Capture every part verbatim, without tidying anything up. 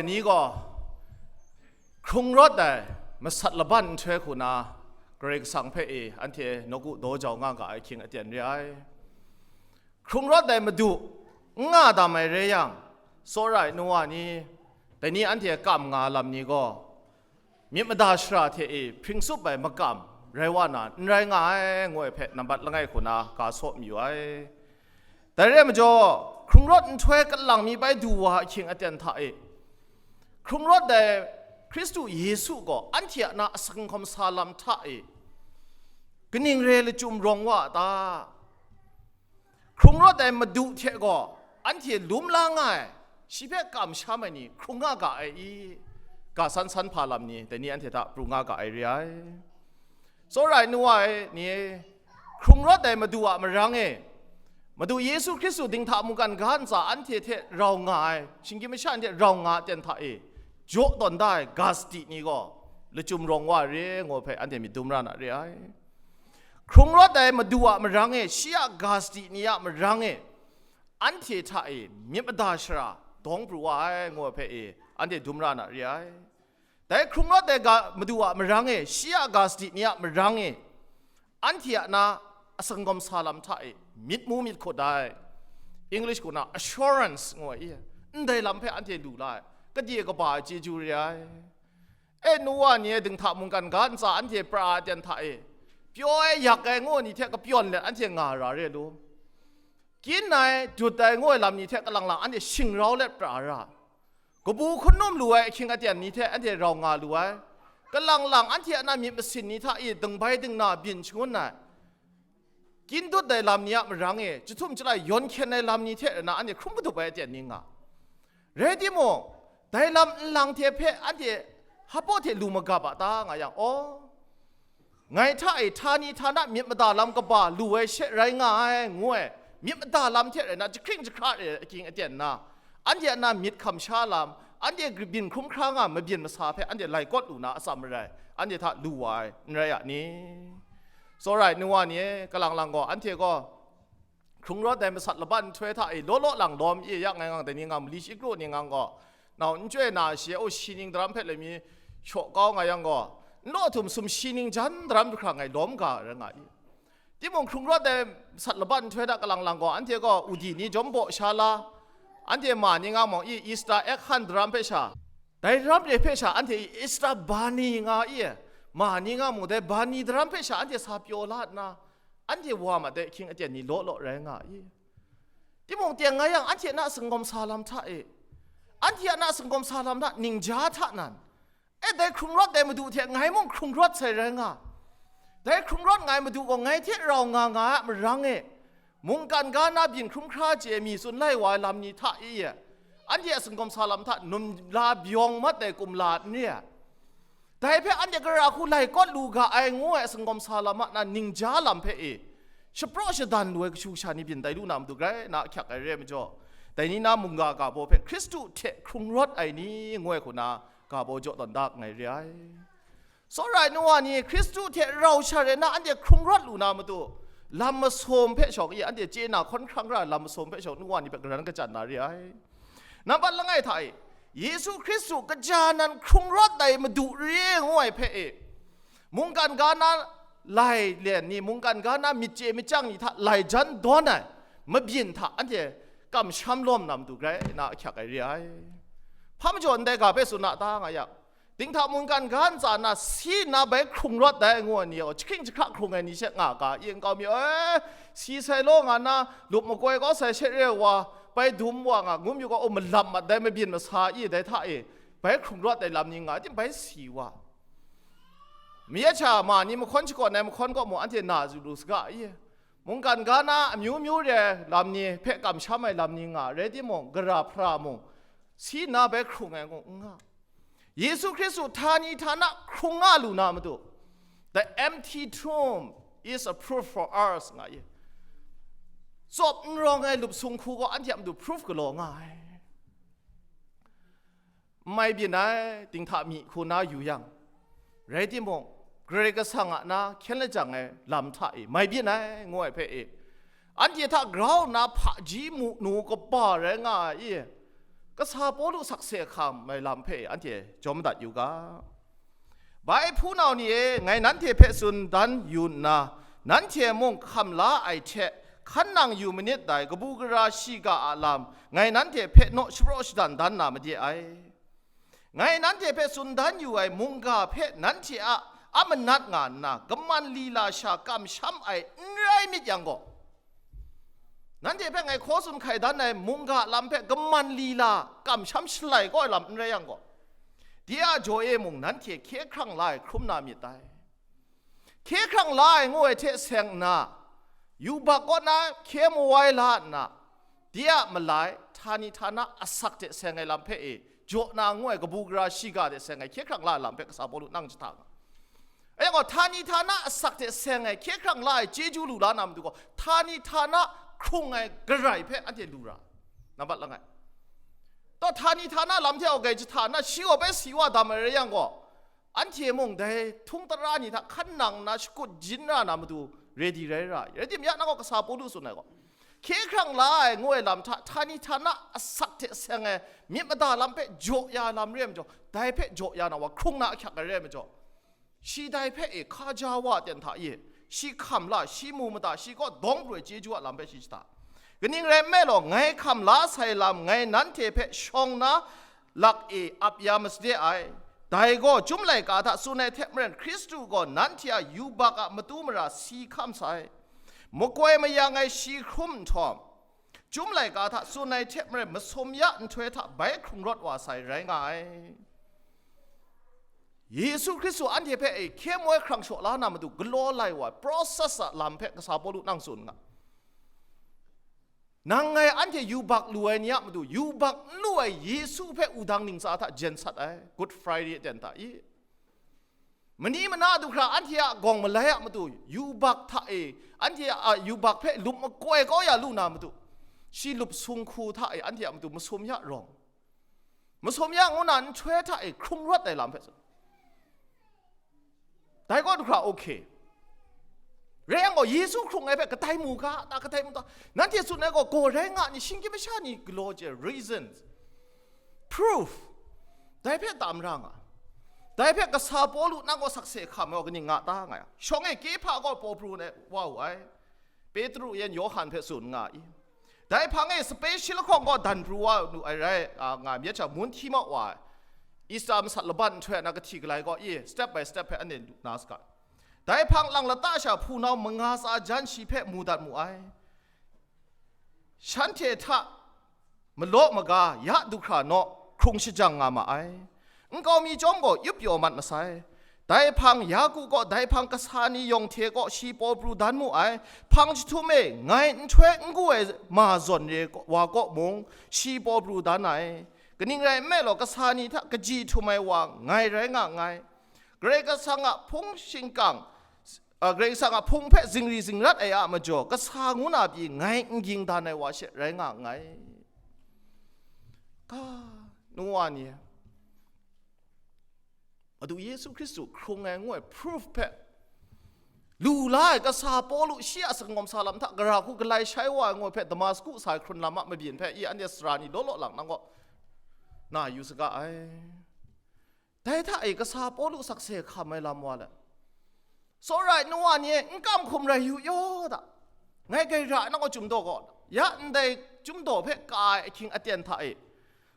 Ni gaw hkrung rawt ai masat laban nhtoi hku na Karai Kasang hpe e anhte nawku daw jau nga ga ai hkying aten re ai. Hkrung rawt ai Madu n nga dam ai re yang, tsawra ai nu wa ni, dai ni anhte kam nga lam ni gaw, myit mada shara hte e hpring tsup ai makam rai wa na n rai nga ai, ngu ai hpe nambat langai hku na ga saw mayu ai. Dai re ai majaw, hkrung rawt nhtoi kalang mi bai du wa ahkying aten hta e, hkrung rawt ai Hkristu Yesu gaw anhte a na asang hkawm sa lam hta e, kaning re lachyum rawng wa a ta? Hkrung rawt ai Madu hte gaw anhte lum la nga ai, shi hpe kamsham ai ni hkrung nga ga ai i? Ga san san hpa lam ni, dai ni anhte hta pru nga ga ai re ai. Tsawra ai nu wa e ni, hkrung rawt ai Madu a marang e, Madu Yesu Hkristu dinghta mungkan ga ntsa anhte hte rau nga ai, shinggyim masha hte rau nga aten hta e, jaw tawn da ai ga sadi ni gaw lachyum rawng wa re, ngu hpe anhte myit dum ra na re ai. Hkrung rawt ai Madu a marang e, shi a ga sadi ni a marang e, anhte hta e myit mada shara dawng pru wa ai, ngu ai hpe e anhte dum ra na re ai. Dai hkrung rawt ai ga, Madu a marang e, shi a ga sadi ni a marang e, anhte a na asang gawm sa lam hta e myit mu myit hkut ai, English hku na assurance ngu ai, ndai lam hpe anhte lu la ai, kade kaba ai chyeju re ai. E, nu wa ni e dinghta mungkan ga ntsa anhte pra ai aten hta e, pyaw ai yak ai ngu ni hte kapyawn let anhte nga ra re lu. Kyin ai, dut ai ngu ai lam ni hte kalang lang anhte shing rau let pra ra. Kabu hkun num lu ai ahkying aten ni hte anhte rau nga lu ai. Kalang lang anhte a na myit masin ni hta e dingbai dingna byin shangun ai. Kyin dut ai lam ni a marang e, chyahtum chyalai yawn hkyen ai lam ni hte rana anhte hkrum kadup ai aten ni nga. Rai timung, dai lam nlang hte hpe anhte hpaw hte lu magap a ta nga yang, aw, ngai hta e htani htana myit mada lam kaba lu ai she rai nga ai, ngu ai, myit mada lam hte rai na, jahkring jahkra re ai ahkying aten na, anhte a na myit hkam sha lam, anhte byin hkrum hkra nga mabyin masa hpe anhte lai kawt lu na atsam marai, anhte hta lu wa ai, n rai a ni? Tsawra ai nu wa ni e, kalang lang gaw, anhte gaw hkrung rawt ai masat laban nhtoi hta e law law lang lawm ye ya ngai ngang, dai ni ngang, mali shi kru ni ngang gaw, nau n chyoi na shi, o, shi ning daram hpe lai mi shaw kau nga yang gaw, n law htum sum shi ning jan daram jahkra ngai lawm ga rai nga i? Timung hkrung rawt ai masat laban nhtoi hta kalang lang gaw, anhte gaw udi ni jawm baw sha la, anhte ma ni nga mung i, Easter egg hunt daram hpe sha, dai daram re hpe sha anhte i Easter bunny nga i, ma ni nga mung dai bunny daram hpe sha anhte sa pyaw la nna, anhte wa mat ai ahkying aten ni law law rai nga i? Timung teng nga yang, anhte a na singawm sa lam hta e, anhte a na singawm sa lam hta ningja hta nan, e, dai hkrung rawt ai Madu hte ngai mung hkrung rawt sai rai nga, dai hkrung rawt nga ai Madu gaw ngai hte rau nga nga ai a marang e, mungkan ga na byin hkrum hkra chye mi tsun lai wa ai lam ni hta e, anhte a singawm sa lam hta num la byawng mat ai kumla n re ai? Dai hpe anhte gara hku lai kawt lu ga ai ngu ai singawm sa lam a na ningja lam hpe e, shapraw shadan lu ai kashu kasha ni byin tai lu na matu grai na ahkyak ai re ai majaw, dai ni na mungga ga baw hpe Hkristu hte hkrung rawt ai ni ngu ai hku na ga baw jaw tawn da nngai re ai. Tsawra ai nu wa ni Hkristu hte rau sha rai na anhte hkrung rawt lu na matu, lam masum hpe shawng i, anhte chye na hkawn hkrang ra ai lam masum hpe shawng nu wa ni hpe karan kachyan na re ai. Nambat langai hta e, Yesu Hkristu kaja nan hkrung rawt ai Madu re ngu ai hpe e, mungkan ga na lai len ni, mungkan ga na myit chye myit chyang ni hta lai jan dawn ai mabyin hta anhte kamsham lawm na matu grai na ahkyak ai re ai. Hpa majaw ndai ga hpe tsun a ta nga yang, dinghta mungkan ga ntsa na si nna bai hkrung rawt ai ngu ai ni gaw, jahkring jahkra hkrung ai ni she nga ga, i nkau mi, e, si sai law nga na, lup makoi kau sai she re wa, bai dum wa nga, ngu myu gaw, o, malap mat dai mabyin masa i, dai hta e, bai hkrung rawt ai lam ni nga, tim bai si wa. Mayat sha ma ni mahkawn shakawn ai mahkawn kaw mung anhte na zu lu saga i? Mungkan ga na amyu myu re ai lam ni hpe kamsham ai lam ni nga, rai timung, gara hpara mung, si nna bai hkrung ai ngu n nga. Yesu Hkristu htani htana hkrung nga lu na matu, the empty tomb is a proof for us, nga i. Tsawp n rawng ai lup sung hku gaw anhte a matu proof galaw nga ai. N mai byin ai, dinghta mi hku na yu yang, rai timung, Karai Kasang a na hkyen lajang ai lam hta e mai byin ai, ngu ai hpe e, anhte hta grau nna hpaji mu nu kaba rai nga ai i? Kasa Pawlu sakse hkam ai lam hpe anhte jawm madat yu ga. Bai hpunau ni e, ngai nanhte hpe tsun dan yu nna, nanhte mung hkam la ai hte hkan nang yu manit dai kabu gara shiga a lam, ngai nanhte hpe naw shapraw shadan dan na made ai. Ngai nanhte hpe tsun dan yu ai mungga hpe nanhte a amanat nga nna, kaman lila sha kamsham ai n rai myit yang gaw, nanhte hpe ngai hkaw tsun hkai dan ai mungga lam hpe kaman lila kamsham shalai kau ai lam n rai yang gaw, de a jaw e mung nanhte hkye hkrang la ai hkrum na myit dai. Hkye hkrang la ai ngu ai hte seng nna, yubak kaw na hkye mawai la nna, de a malai, htani htana asak hte seng ai lam hpe e, jaw na ngu ai kabu gara shiga hte seng ai hkye hkrang la ai lam hpe kasa Pawlu nang jahta nga. Ayak gaw, htani htana asak hte seng ai hkye hkrang la ai chyeju lu la na matu gaw, htani htana hkrung ai garai hpe anhte lu ra, nambat langai. Taw, htani htana lam hte aw gai jahta na, shi gaw bai si wa dam ai rai yang gaw, anhte mung dai htung tara ni hta hkan nang nna shakut jin ra na matu ready rai ra ai. Rai timung, ya nang gaw kasa Pawlu tsun ai gaw, hkye hkrang la ai ngu ai lam hta, htani htana asak hte seng ai myit mada lam hpe jaw ya ai lam re ai majaw, dai hpe jaw ya na wa hkrung na ahkyak ai re ai majaw, shi dai hpe e hkaja wa ten hta e, shi hkam la, shi mu mada, shi kaw dawng pru ai chyeju a lam hpe shi jahta. Kaning rai nme law, ngai hkam la sai lam ngai nanhte hpe shawng na lak e ap ya masade ai. Dai gaw, chyum laika hta tsun ai hte maren, Hkristu gaw nanhte a yubak a matu mara si hkam sai. Makoi mayang ai shi hkrum nhtawm, chyum laika hta tsun ai hte maren, masum ya nhtoi hta bai hkrung rawt wa sai rai nga ai. Yesu Hkristu anhte hpe e hkye moi hkrang shaw la na matu galaw lai wa ai process a lam hpe kasa Pawlu nang tsun nga. Nang ngai anhte yubak lu ai ni a matu, yubak n lu ai Yesu hpe wudang ningsa hta jen sat ai, Good Friday ten hta i. Mani mana du hkra anhte a gawng malai a matu, yubak hta e, anhte a yubak hpe lup makoi kau ya lu na matu, shi lup sung hku hta e anhte a matu masum ya rawng, masum ya ngu na nhtoi hta e hkrung rawt ai lam hpe tsun. Dai gaw du hkra, okay. Rai yang gaw, Yesu hkrung ai hpe kadai mu ga ta, kadai mu ta, nanhte tsun ai gaw, gaw rai nga ni, shinggyim masha ni galaw chye, reasons, proof, dai hpe tam ra nga. Dai hpe kasa Pawlu nang gaw sakse hkam ai gaw kaning nga ta nga ya? Shawng e Kehpa gaw paw pru ai wa wu ai. Petru yan Yawhan hpe tsun nga i. Dai hpang e special lahkawng gaw dan pru wa nu ai rai, a, nga myit sha, mun hti mau wa ai. Easter masat laban nhtoi na kahti galai gaw i, step by step hpe anhte lu na saga. Dai hpang lang lata sha hpunau manga tsa jan shi hpe mu dat mu ai. Shanhte hta malaw maga ya du hkra naw hkrung shajang nga ma ai. Nkau mi chyawm gaw yup pyaw mat masai. Dai hpang Yaku kaw, dai hpang kasa ni yawng hte kaw shi paw pru dan mu ai. Hpang jahtum e ngai nhtoi n gu ai ma zawn re wa kaw mung shi paw pru dan ai. Kaning rai nme law, kasa ni hta kaji htum ai wa ngai rai nga nngai. Karai Kasang a hpung shingkang, a, Karai Kasang a hpung hpe zingri zingrat ai a majaw, kasa ngu na pyi ngai n ging dan ai wa she rai nga nngai. Ka, nu wa ni, Madu Yesu Hkristu hkrung ai ngu ai proof hpe lu la ai kasa Pawlu shi a sangawm sa lam hta gara hku galai shai wa ai ngu ai hpe Damasku sa ai hkrun lam a mabyin hpe i anhte sara ni law law lang nang kaw na yu saga ai. Dai hta e kasa Pawlu sakse hkam ai lam wa let, tsawra ai nu wa ni e, n kam hkum rai yu yaw da, ngai gai ra ai nang gaw chyum daw gaw, ya ndai chyum daw hpe ka ai ahkying aten hta e,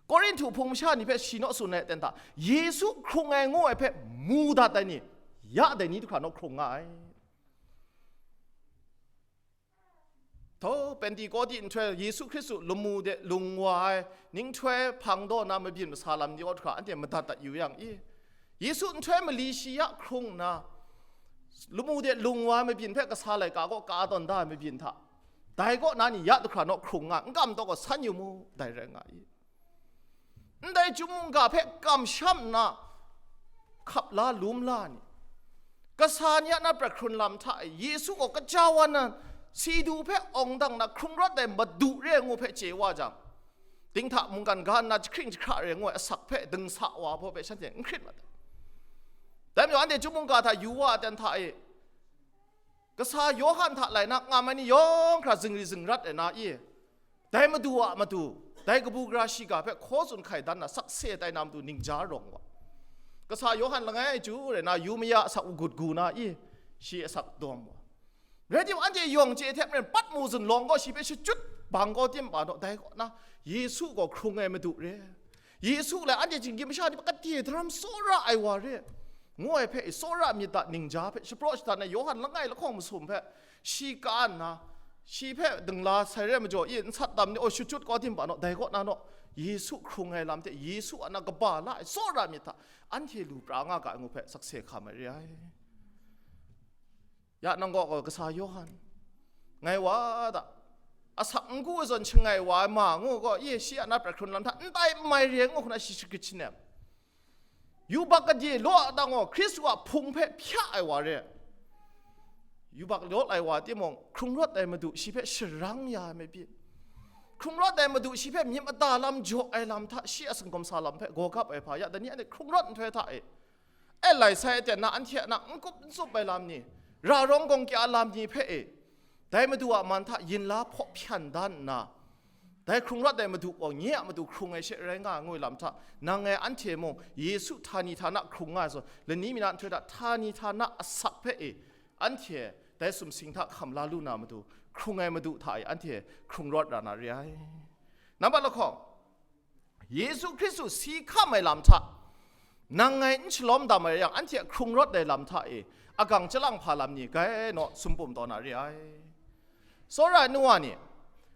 Korinhtu hpung masha ni hpe shi naw tsun ai aten hta, Yesu hkrung ai ngu ai hpe mu dat ai ni, ya dai ni du hkra naw hkrung nga ai. Tau, Pentekote nhtoi Yesu Hkristu lamu de lung wa ai, ninghtoi hpang daw na mabyin masa lam ni kaw hkra anhte madat dat yu yang i, Yesu nhtoi mali shi ya hkrung nna, lamu de lung wa ai mabyin hpe kasa laika kaw ka tawn da ai mabyin hta, dai kaw na ni ya du hkra naw hkrung nga, n kam taw gaw san yu mu, dai rai nga i. Ndai chyum mungga hpe kamsham nna hkap la lum la ni, kasa ni a na prat hkrun lam hta e Yesu gaw kaja wan na, si du hpe awng dang na hkrung rawt ai Madu re ngu hpe chye wa jang, dinghta mungkan ga nna jahkring jahkra re ngu ai asak hpe dingsa wa hpaw hpe shanhte n hkrit mat ai. Dai majaw anhte chyum mungga hta yu wa ai ten hta e, kasa Yawhan hta lai na ngam ai ni yawng hkra zingri zingrat ai na i, dai Madu a matu, Dai kabu gara shiga hpe hkaw tsun hkai dan na sakse tai na matu ningja rawng wa. Kasa Yawhan langai chyu rai na, yu maya asak agut gu na i, shi asak dawm wa. Rai timung, anhte yawng chye hte maren patmu zunlawng gaw shi hpe shachyut bang gaw tim pa naw, dai kaw na Yesu gaw hkrung ai Madu re. Yesu lai anhte Jinghkying masha ni hpe kade daram tsawra ai wa re, ngu ai hpe, tsawra myit da ningja hpe shapraw shadan ai Yawhan langai lahkawng masum hpe shi ka nna, shi hpe dingla sai re ai majaw, i nsat dam ni, o, shachyut kaw tim pa naw, dai kaw na naw, Yesu hkrung ai lam hte Yesu a na kaba la ai tsawra myit hta anhte lu pra nga ga ai ngu hpe sakse hkam ai re ai. Ya nang gaw, gaw kasa Yawhan, ngai wa da, asak n gu ai zawn shangai wa ai ma ngu gaw, ye shi a na prat hkrun lam hta n tai n mai re ngu hkuna shi shagrit shanem. Yubak gade law a dang gaw, Hkristu a hpung hpe hpya ai wa re. Yubak lawt ai wa timung, hkrung rawt ai Madu shi hpe sharang ya ai myit pyi, hkrung rawt ai Madu shi hpe myit mada lam jaw ai lam hta, shi a singkum sa lam hpe gaw gap ai hpa, ya dai ni anhte hkrung rawt nhtoi hta e, e lai sai aten na anhte a na n kup n tsup ai lam ni, ra rawng gawng kya lam ni hpe e, dai Madu a man hta yin la hpaw hpyan dan nna, dai hkrung rawt ai Madu gaw nye a matu hkrung ai she rai nga ai ngu ai lam hta, nang ngai anhte mung Yesu htani htana hkrung nga ai zawn, lani mi na nhtoi hta htani htana asak hpe e, anhte dai sumsing hta hkam la lu na matu, hkrung ai Madu hta e anhte hkrung rawt ra na re ai. Nambat lahkawng, Yesu Hkristu si hkam ai lam hta nang ngai n shalawm dam ai yang, anhte a hkrung rawt ai lam hta e agang chyalang hpa lam ni, gai naw sumpum taw na re ai. Tsawra ai nu wa ni,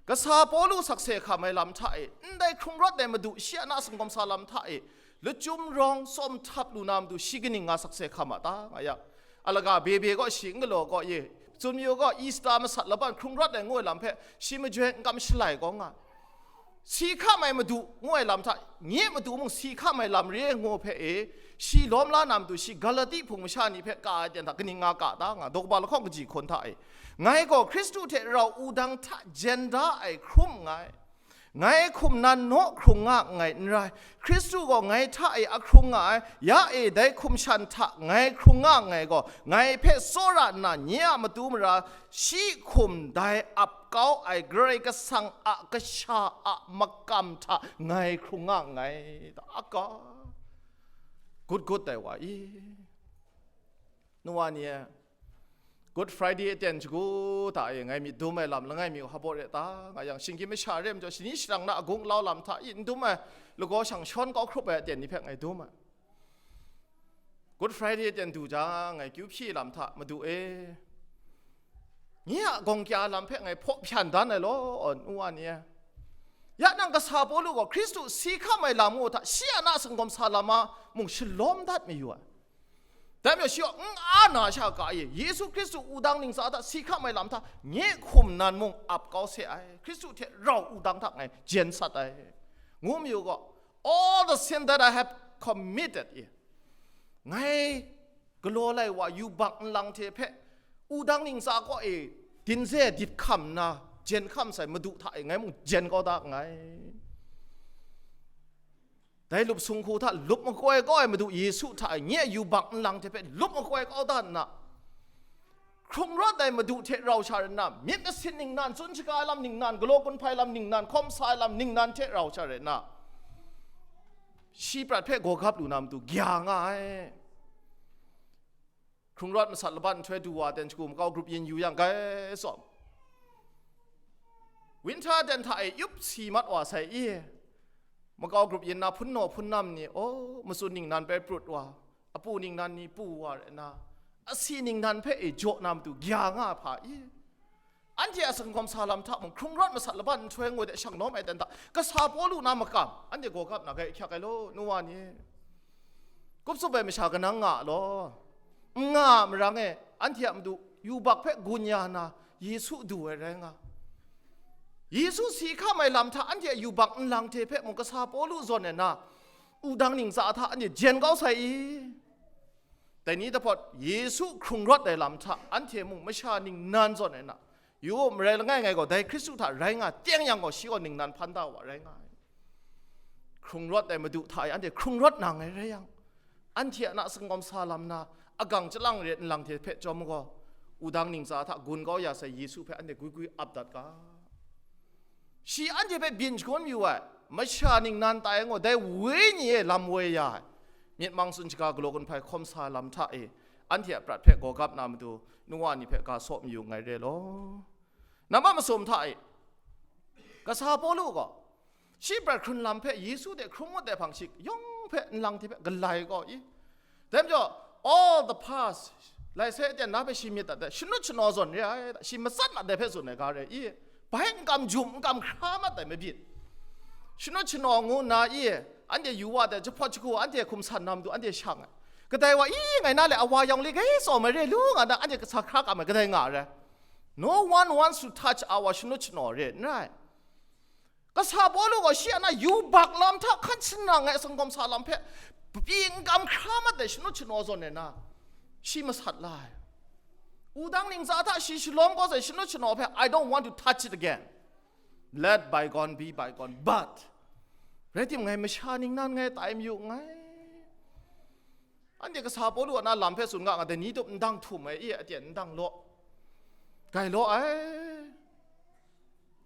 kasa Pawlu sakse hkam ai lam hta e, ndai hkrung rawt ai Madu shi a na singkawm sa lam hta e, lachyum rawng tsawm htap lu na matu shi kaning nga sakse hkam a ta, nga yang, alaga bebe gaw shi n galaw gaw ye, tsun mayu gaw, Easter masat laban hkrung rawt ai ngu ai lam hpe shi majoi n kam shalai gaw nga, si hkam ai Madu ngu ai lam hta, nye Madu mung si hkam ai lam re ngu hpe e, shi lawm la na matu shi Galati hpung masha ni hpe ka ai ten hta kaning nga ka ta, nga, daw kaba lahkawng kaji hkun hta e, ngai gaw Hkristu hte rau wudang hta jen da ai hkrum nngai. Ngai hkum nan naw hkrung nga nngai n rai, Hkristu gaw ngai hta e a hkrung nga ai, ya e, dai hkum shan hta ngai hkrung nga nngai gaw, ngai hpe tsawra nna nye a matu mara shi hkum dai ap kau ai Karai Kasang a Kasha a makam hta ngai hkrung nga nngai, ta a ga. Gut gut dai wa i, nu wa ni e, Good Friday aten shagu hta e ngai myit dum ai lam langai mi u hpa baw re ta, nga yang, shinggyim masha re majaw, shani sharang na agung lau lam hta i n dum ai, lagaw shang shawn kau hkrup ai aten ni hpe ngai dum ai. Good Friday aten du jang, ngai kyu hpyi lam hta, Madu e, nye a gawng kya lam hpe ngai hpaw hpyan dan ai law, nu wa ni e. Ya nang kasa Pawlu gaw Hkristu si hkam ai lam ngu hta, shi a na singkawm sa lam a mung shalawm dat mayu ai. Dai majaw shi gaw n a na sha ka ye, Yesu Hkristu wudang ntsa hta si hkam ai lam hta, nye hkum nan mung ap kau se ai, Hkristu hte rau wudang hta ngai jen sat ai, ngu mayu gaw, all the sin that I have committed ye, ngai galaw lai wa yubak nlang hte hpe wudang ntsa kaw e dinze dit hkam nna jen hkam sai Madu hta e ngai mung jen kau da nngai. Dai lup sung hku hta lup makoi kau ai Madu Yesu hta e nye yubak nlang hte hpe lup makoi kau da nna, hkrung rawt ai Madu hte rau sha rai nna, myit masin ningnan, tsun shaga ai lam ningnan, galaw gun hpai lam ningnan, hkawm sa ai lam ningnan hte rau sha rai nna, shi prat hpe gaw gap lu na matu gya nga ai. Hkrung rawt masat laban nhtoi du wa ten shagu makau grup yin yu yang, gai tsawm, winter ten hta e yup si mat wa sai i, makau grup yin na hpun naw hpun nam ni, o, matsun ningnan bai prut wa, apu ningnan ni pu wa rai nna, asi ningnan hpe e jaw na matu gya nga hpa i, anhte a singkawm sa lam hta mung hkrung rawt masat laban nhtoi ngoi de shang lawm ai ten hta, kasa Pawlu na makam anhte gaw gap na gai hkyak ai law, nu wa ni. Kup tsup ai masha kanang nga law, n nga a marang e, anhte a matu yubak hpe gun ya na Yesu du ai rai nga. Yesu si hkam ai lam hta anhte a yubak nlang hte hpe mung kasa Pawlu zawn ai na, wudang ntsa hta anhte jen kau sai i? Dai ni dahpawt Yesu hkrung rawt ai lam hta anhte mung masha ningnan zawn ai na, yu u, marai langai ngai gaw dai Hkristu hta rai nga teng yang gaw, shi gaw ningnan hpan da wa rai nga ai. Hkrung rawt ai Madu hta e anhte hkrung rawt na ngai rai yang, anhte a na singkawm sa lam na, agang chyalang re nlang hte hpe chyawm gaw, wudang ntsa hta gun kau ya sai Yesu hpe anhte gwi gwi ap dat ga. Shi anhte hpe byin shangun mayu ai, Masha ningnan tai ngu, dai wenyi e lam woi ya ai. Myit mang tsun shaga galaw gun hpai hkawm sa lam hta e, anhte a prat hpe gawgap na matu, nu wa ni hpe ga saw mayu nngai re law. Namma masum hta e, kasa Pawlu gaw, shi prat hkrun lam hpe Yesu hte hkrung ngut ai hpang shi yawng hpe nlang hte hpe galai gaw i. Dai majaw, all the past, lai sai aten na hpe shi myit dat ai, shanut shanaw zawn re ai, shi matsat mat ai hpe tsun ai ga re i. Bai n kam jum, n kam hkra mat ai mabyin. Shanut shanaw ngu nna i, anhte yu wa ai jahpawt jahku, anhte hkum san na matu, anhte shang ai. Kadai wa i ngai na le, awa yawng li gai tsaw mai re lu nga na, anhte kasa hkra kam ai, kadai nga ai. No one wants to touch our shanut shanaw re, n rai. Kasa Pawlu gaw shi a na yubak lam hta hkan shanang ai sanggawm sa lam hpe, pyi n kam hkra mat ai shanut shanaw zawn ai na, shi masat la ai. Wudang ningtsa hta shi shalawm kau sai shanut shanaw hpe, I don't want to touch it again. Let bygone be bygone. But, rai timung, ngai masha ningnan ngai tai mayu nngai. Anhte kasa Pawlu a na lam hpe tsun ga nga, dai ni tup ndang htum ai, i aten ndang law, gai law ai.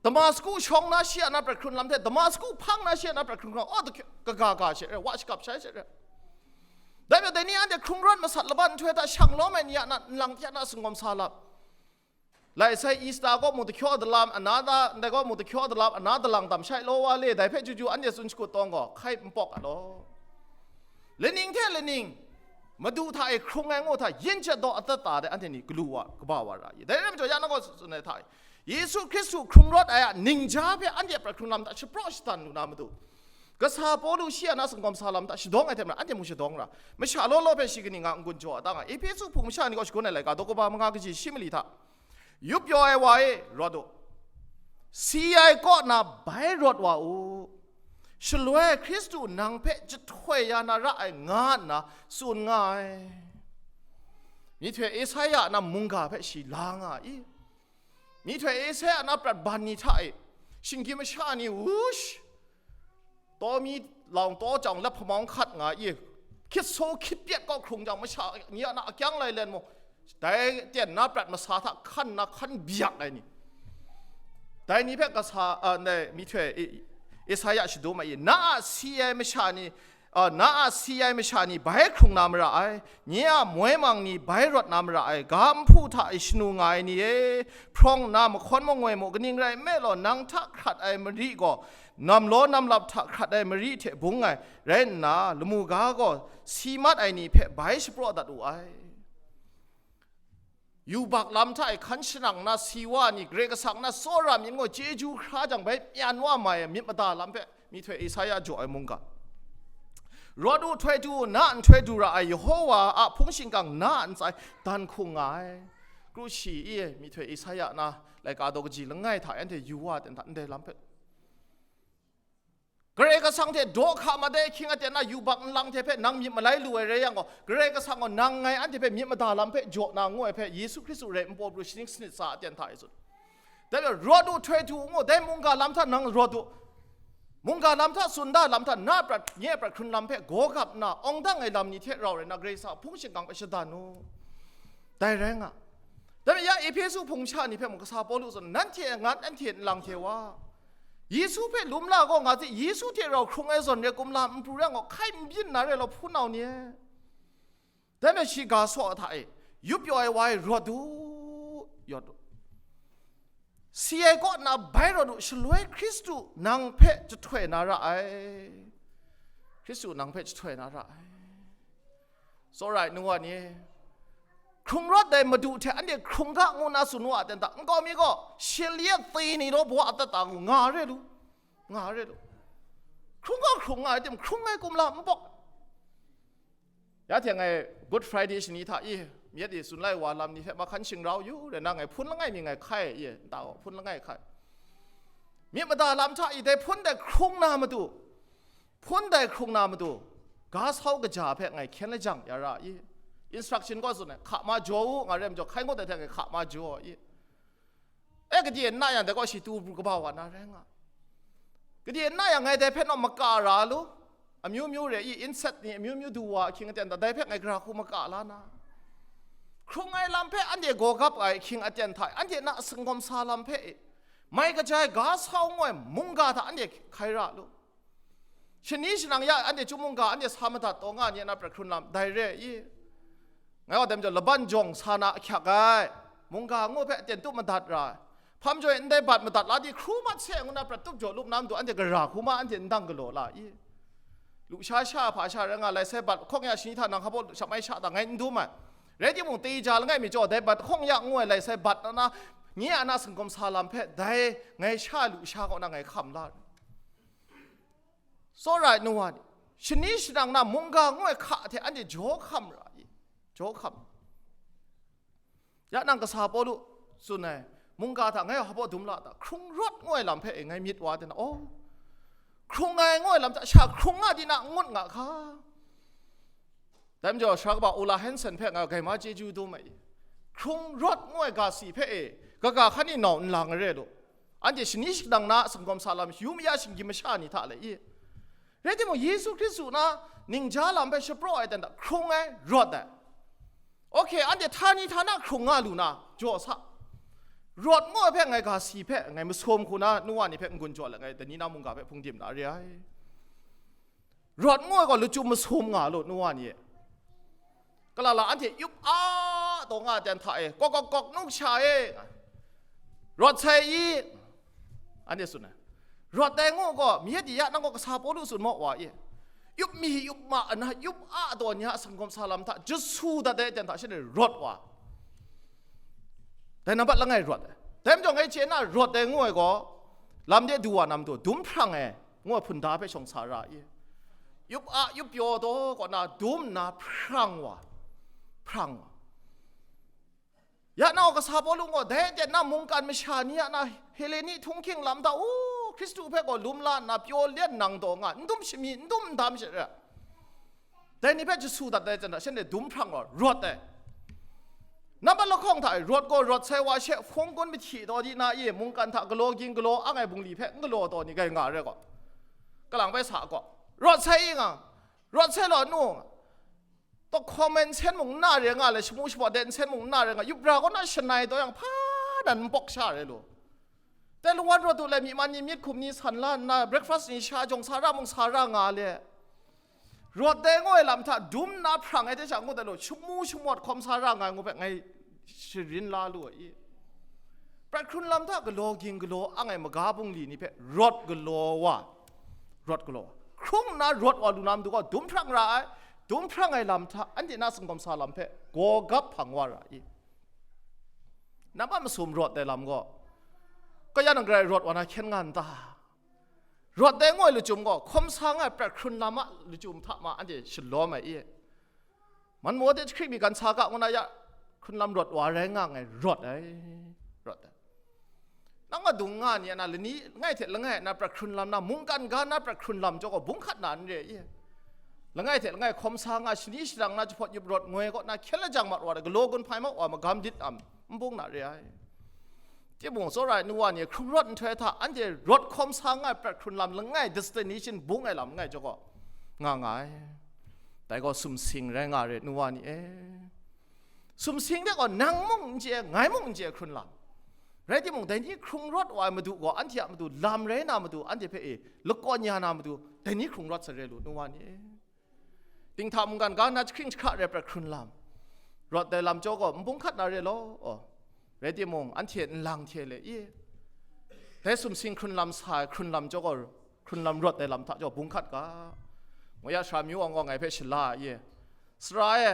Damasku shawng na shi a na prat hkrun lam hte, Damasku hpang na shi a na prat hkrun hkrang, oh, kaga ga she re, wa shakap shai she re. Dai majaw dai ni anhte hkrung rawt masat laban nhtoi hta shang lawm ai ni a na nlang hte a na sanggawm sa lam. Lai sai Easter kaw mu dahkyaw dalam, ana da, ndai kaw mu dahkyaw dalam, ana dalang dam shai law wa le, dai hpe juju anhte tsun shakut tawng gaw, hkai n pawk a law. Laning hte laning, Madu hta e hkrung ai ngu hta, yin chyat daw atat ta de, anhte ni galu wa, kaba wa ra i. Dai rai majaw, ya na gaw tsun ai hta e, Yesu Hkristu hkrung rawt ai a ningja hpe anhte a prat hkrung lam hta shapraw shadan lu na matu, kasa Pawlu shi a na sanggawm sa lam hta shadawng ai hte maren, anhte mung shadawng ra, masha law law hpe shi kaning a n-gun jaw a ta nga, Ehpesu hpung masha ni kaw shagun ai laika daw kaba manga kaji shi mali hta, Yup pyaw ai wa e, rawt u. Si ai kaw na bai rawt wa u. Shaloi Hkristu nang hpe jahtoi ya na ra ai, nga nna tsun nga ai. Myihtoi Esaia na mungga hpe shi la nga i. Myihtoi Esaia na prat ban ni hta e, shinggyim masha ni, wush, taw mi laung taw jang lap hpamawng hkat nga i, hkit so hkit pyet kaw hkrung jang, masha ni a na akyang lai len mung, dai ten na prat masa hta hkan na hkan byak ai ni, dai ni hpe kasa, a, ndai myihtoi I-, Esaia shadum ai, na a si ai masha ni, a, na a si ai masha ni bai hkrung na mara ai, nye a moi mang ni bai rawt na mara ai, ga nhpu hta e shanu nga ai ni e, hprawng nna mahkawn mangoi mu, kaning rai nme law, nang hta hkrat ai mari gaw, nam law nam lap hta hkrat ai mari hte bung ai rai nna, lamu ga gaw si mat ai ni hpe bai shapraw dat wu ai. Yubak lam hta e hkan shanang na si wa ni, Karai Kasang na tsawra myit gaw chyeju hkra jang bai myan wa mai ai myit mada lam hpe myihtoi Esaia jaw ai mungga. Rawt u, htoi du u, na a nhtoi du ra ai Yehowa a hpung shingkang na a ntsa e dan hkung nga ai. Kru shi i e, myihtoi Esaia na laika daw kaji langai hta anhte yu wa ten hta ndai lam hpe. Karai Kasang hte daw hka mat ai ahkying aten a yubak nlang hte hpe nang myit malai lu ai rai yang gaw, Karai Kasang gaw nang ngai anhte hpe myit mada lam hpe jaw na ngu ai hpe Yesu Hkristu rai npaw pru shaning sanit sa aten hta e tsun. Dai majaw, rawt u, htoi du u ngu, dai mungga lam hta nang rawt u. Mungga lam hta, sunda lam hta, na prat, nye prat hkrun lam hpe gaw gap nna, awng dang ai lam ni hte rau rai nna, Karai Kasang a hpung shingkang hpe shadan u. Dai rai nga. Dai majaw, ya Ehpesu hpung masha ni hpe mung kasa Pawlu zawn, nanhte a ngat, anhte nlang hte wa, Yesu hpe lum la gaw nga hte, Yesu hte rau hkrung ai zawn re kumla n pru rai gaw, hkai n byin na re law, hpunau ni e. Dai majaw shi ga saw hta e, yup pyaw ai wa e, rawt u, rawt u. Si ai kaw na bai rawt u, shaloi Hkristu nang hpe jahtoi na ra ai. Hkristu nang hpe jahtoi na ra ai. Tsawra ai nu wa ni, hkrung rawt ai Madu hte anhte hkrung ga ngu na tsun wa ten hta, nkau mi gaw, shil yet tsi ni law baw atat ta ngu, nga re lu, nga re lu. Hkrung ga hkrung nga ai tim, hkrung ai kumla n pawk. Ya hte ngai Good Friday shani hta i, myit e tsun lai wa lam ni hte mahkan shingrau yu, rai nna ngai hpun langai mi ngai hkai i, nta gaw hpun langai hkai. Myit mada lam hta i, dai hpun dai hkrung na matu, hpun dai hkrung na matu, ga sau kaja hpe ngai hkyen lajang ya ra i. Instruction gaw tsun ai, hka ma jaw u, nga re majaw, hkai ngut ai hte ngai hka ma jaw i. E, gade n na yang, dai gaw shi tu pru kaba wa na rai nga. Gade n na yang, ngai dai hpe naw maka ra lu, amyu myu re i, insect ni amyu myu du wa ahkying aten hta, dai hpe ngai gara hku maka la na. Hkrung ai lam hpe anhte gaw gap ai ahkying aten hta, anhte na sanggawm sa lam hpe e, mai kaja ai ga sau ngu ai mungga hta anhte hkai ra lu. Shani shanang ya anhte chyum mungga anhte sa madat taw nga ni a na prat hkrun lam dai re i. Ngai wa dem jaw laban jawng sa na ahkyak ai, mungga ngu hpe aten tup madat ra ai, hpam joi ndai bat madat la di hkru mat se ngu na prat tup jaw lup na matu anhte gara hku ma anhte ndang galaw la i. Lusha sha hpa sha rai nga lai sai bat hkawng ya shani hta nang hpa baw sha mai sha ta ngai n dum ai. Rai timung, teja langai mi jaw dai bat hkawng ya ngu ai lai sai bat na na, nye a na singkawm sa lam hpe dai ngai sha lusha kaw na ngai hkam la. Tsawra ai nu wa ni, shani shanang na mungga ngu ai hka hte anhte jaw hkam ra i, jaw hkam. Ya nang kasa Pawlu tsun ai, mungga hta ngai hpa baw dum la ta, hkrung rawt ngu ai lam hpe e ngai myit wa de na, oh, hkrung ai ngu ai lam hta sha hkrung nga di na n ngut nga hka. Dai majaw, sara kaba Ola Hansen hpe ngai gaima chyeju dum ai i. Hkrung rawt ngu ai ga si hpe e, kaga hkan ni nau nlang re lu. Anhte shani shanang na a singkawm sa lam, yu maya shinggyim masha ni hta le i. Rai timung, Yesu Hkristu na ningja lam hpe shapraw ai dan hta hkrung ai, rawt ai. Okay, anhte htani htana hkrung nga lu na, jaw sa. Rawt ngu ai hpe ngai ga si hpe, ngai masum hku na, nu wa ni hpe n-gun jaw let ngai, dai ni na mungga hpe hpung dim na re ai. Rawt ngu ai gaw lachyum masum nga lu, nu wa ni e. Kalala anhte yup a taw nga ai ten hta e, kawk kawk kawk nu kasha e, rawt sai i, anhte tsun ai. Rawt ai ngu gaw, myit ya nang gaw kasa Pawlu tsun maw wa e. Yup mi yup ma ana yup a taw ni a singkawm sa lam hta jasu dat ai ten hta shanhte rawt wa. Dai nambat langai rawt ai. Dai majaw ngai chye na rawt ai ngu ai gaw, lam de du wa na matu, dum hprang ai, ngu ai hpunda hpe shawng sa ra i. Yup a, yup pyaw taw kaw na dum nna hprang wa, hprang wa. Ya nau kasa Pawlu gaw, dai aten na mungkan masha ni a na Heleni htunghking lam hta, u, Hkristu hpe gaw lum la nna pyaw lian nang taw nga, n dum shami, n dum n dam she ra. Dai ni hpe jasu dat ai hta shanhte dum hprang wa, rawt ai. Nambat lahkawng hta e, rawt gaw rawt sai wa she hpawng kun mahti taw di na i, mungkan hta galaw ging galaw ang ai bungli hpe n galaw taw ni gai nga re gaw, kalang bai sa gaw, rawt sai i nga, rawt sai law nu nga, taw hkawm ai nsen mung n na re nga le, shamu shabaw de nsen mung n na re nga, yup ra kaw na shanai taw yang hpa nan n pawk sha re lu. Dai lungwan rawt u le, myi man ni myit hkum ni san la nna, breakfast ni sha jawng sa ra mung sa ra nga le. Rawt dai ngu ai lam hta dum nna hprang ai hte sha ngut ai law, shamu shamawt hkawm sa ra nga ai ngu hpe ngai sharin la lu ai i. Prat hkrun lam hta galaw ging galaw ang ai maga bungli ni hpe rawt galaw wa, rawt galaw wa. Hkrung nna rawt wa lu na matu gaw dum hprang ra ai, dum hprang ai lam hta anhte na singkawm sa lam hpe gaw gap hpang wa ra i. Nambat masum rawt ai lam gaw, kaya nang garai rawt wa na hkyen nga n ta? Rawt ai ngu ai lachyum gaw, hkawm sa nga ai prat hkrun lam a lachyum hta ma anhte shalawm ai i. Man maw de jahkring mi gan sa ga ngu na ya, hkrun lam rawt wa rai nga ngai rawt ai, rawt ai. Nang a dung nga ni a na lani langai hte langai na prat hkrun lam na, mungkan ga na prat hkrun lam jaw gaw bung hkat na n re i. Langai hte langai hkawm sa nga, shani sharang na jahpawt yup rawt ngoi kaw na hkyen lajang mat wa, galaw gun hpai mat wa, magam dit am n bung na re ai. Timung, tsawra ai nu wa ni hkrung rawt nhtoi hta anhte rawt hkawm sa nga ai prat hkrun lam langai destination bung ai lam langai jaw gaw nga nga ai. Dai gaw sumsing rai nga re, nu wa ni e. Sumsing de gaw nang mung n chye, ngai mung n chye hkrun lam. Rai timung, dai ni hkrung rawt wa ai madu gaw anhte a matu lam rai na matu, anhte hpe e lakawn ya na matu, dai ni hkrung rawt sa re lu, nu wa ni e. Dinghta mungkan ga na jahkring jahkra rai prat hkrun lam, rawt ai lam jaw gaw n bung hkat na re law, aw, rai timung, anhte nlang hte le i, dai sumsing hkrun lam sa ai hkrun lam jaw gaw, hkrun lam rawt ai lam hta jaw bung hkat ga. Ngu ya, sara myu awng gaw ngai hpe shala ai i, sara e,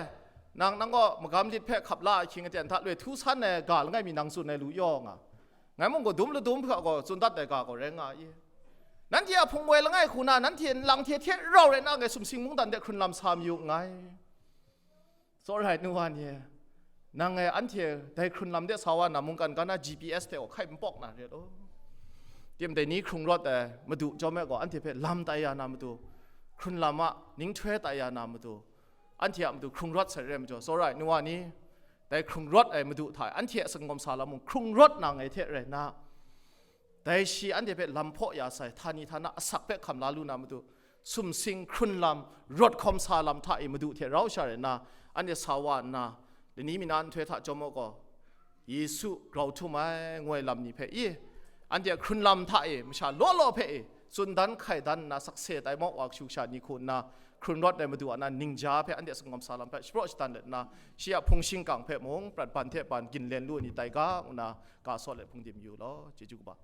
nang, nang gaw magam lit hpe hkap la ahkying aten hta loi htu san ai ga langai mi nang tsun ai lu yaw nga. Ngai mung gaw dum ladum hkra gaw tsun dat ai ga gaw rai nga i. Nanhte a hpung woi langai hku na, nanhte nlang hte hte rau rai na, ngai sumsing mungdan de hkrun lam sa mayu nngai. Tsawra ai nu wa ni e, nang e anhte dai hkrun lam de sa wa na, mungkan ga na G P S hte gaw hkai n pawk na re law. Tim dai ni hkrung rawt ai madu chyawm e gaw, anhte hpe lam tai ya na matu, hkrun lam a ninghtoi tai ya na matu, anhte a matu hkrung rawt sai re majaw, tsawra ai nu wa ni, dai hkrung rawt ai madu hta e anhte a singkawm sa lam mung hkrung rawt na ngai hte rai nna, dai shi anhte hpe lam hpaw ya sai, htani htana asak hpe hkam la lu na matu, sumsing hkrun lam, rawt hkawm sa lam hta e madu hte rau sha rai nna, anhte sa wa nna, lani mi na nhtoi hta chyawm u gaw, Yesu grau htum ai, ngu ai lam ni hpe i, anhte a hkrun lam hta e masha law law hpe e, tsun dan hkai dan nna sakse tai mawk wa kashu kasha ni hku nna hkrun rawt ai Madu a na ningja hpe anhte singawm sa lam hpe shapraw shadan let nna, shi a hpung shingkang hpe mung prat ban hte ban ginlen lu ai ni tai ga, ngu nna ga sawt let hpung dim yu law. Chyeju kaba.